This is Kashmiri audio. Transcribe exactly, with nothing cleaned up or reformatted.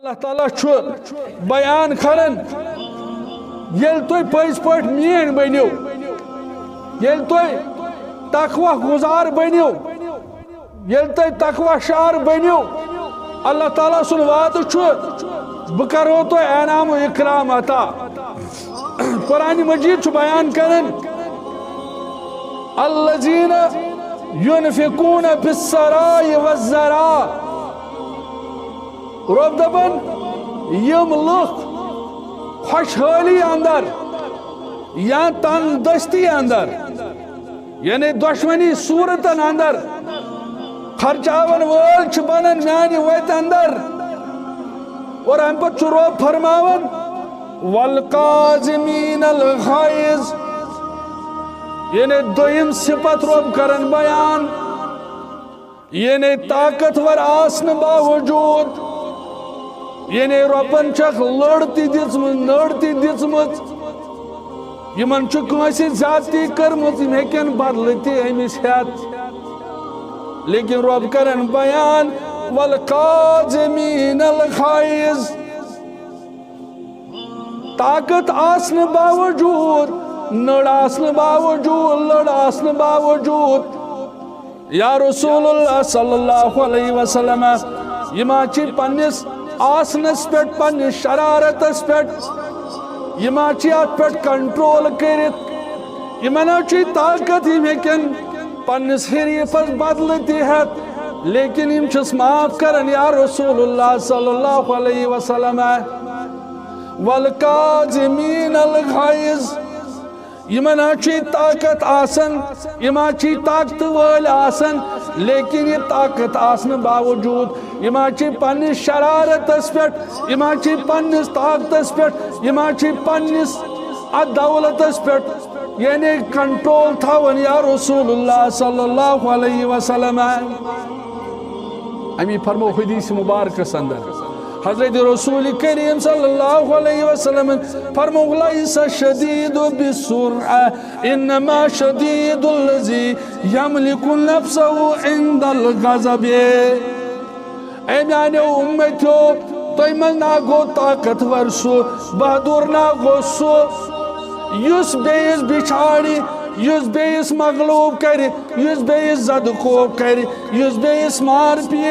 اللہ تعالیٰ چھُ بیان کران، ییٚلہِ تُہۍ پٔزۍ پٲٹھۍ میٲنۍ بٔنِو، ییٚلہِ تُہۍ تقوی گُزار بٔنِو، ییٚلہِ تُہۍ تقوی شعار بٔنِو، اللہ تعالیٰ سُنٛد وعدٕ چھُ، بہٕ کرو تۄہہِ انعام و اکرام عطا۔ قرآن مجید چھُ بیان کران، الذین ینفقون فی السراء والضراء۔ رۄب دپان، یِم لُکھ خۄشحٲلی اندر یا تنگ دستی اندر، یعنی دۄشوٕنی صورتن اندر خرچاون وٲلۍ چھِ بنان میانہِ وتہِ اندر۔ اور امہِ پتہٕ چھُ رۄب فرماوان، والکاظمین الغیظ، یعنی دوٚیِم صفت رۄب کران بیان، یعنی طاقتور آسنہٕ باوجود، یعنی رۄبن چھکھ لٔڑ تہِ دِژمٕژ، نٔڑ تہِ دِژمٕژ، یِمن چھُ کٲنٛسہِ زیادتی کٔرمٕژ، یِم ہیٚکن بدلہٕ تہِ أمِس ہٮ۪تھ۔ لیکن رۄب کرن بیان، والکاظمین الغیظ، طاقت آسنہٕ باوجود، نٔڑ آسنہٕ باوجود، لٔڑ آسنہٕ باوجود، یا رسول اللہ صلی اللہ علیہ وسلم، یِم ہا چھِ پننِس آسنس پٮ۪ٹھ، پننِس شرارتس پٮ۪ٹھ، یِم ہا چھِ اتھ پٮ۪ٹھ کنٹرول کٔرِتھ، یِمن ہا چھُ طاقت، یِم ہیٚکن پننِس حریفس بدلہٕ تہِ ہٮ۪تھ، لیکن یِم چھِس معاف کران، یا رسول اللہ صلی اللہ علیہ وسلم۔ والکاظمین الغیظ، یِمن ہا چھُ یہِ طاقت آسان، یِم ہا چھِ طاقتہٕ وٲلۍ آسان، لیکن یہِ طاقت آسنہٕ باوجود یِم ہا چھِ پننِس شرارتس پٮ۪ٹھ، یِم ہا چھِ پننِس طاقتس پٮ۪ٹھ، یِم ہا چھِ پننِس اتھ دولتس پٮ۪ٹھ، یعنی کنٹرول تھاوان، یا رسول اللہ صلی اللہ علیہ وسلم۔ امی فرمو حدیث مبارکس اندر، حضرت رسول کریم صلی اللہ علیہ وسلم فرمو، لیس الشدید بالسرعة، انما الشدید الذی یملک نفسه عند الغضب۔ اے میانیو امتیو، تۄہہِ منٛز نا گوٚو طاقتور سُہ، بہادُر نا گوٚو سُہ، یُس بیٚیِس بِچھاڑِ، یُس بیٚیِس مغلوب کرِ، یُس بیٚیِس زدٕ کوب کرِ، یُس بیٚیِس مار پیٚیہِ۔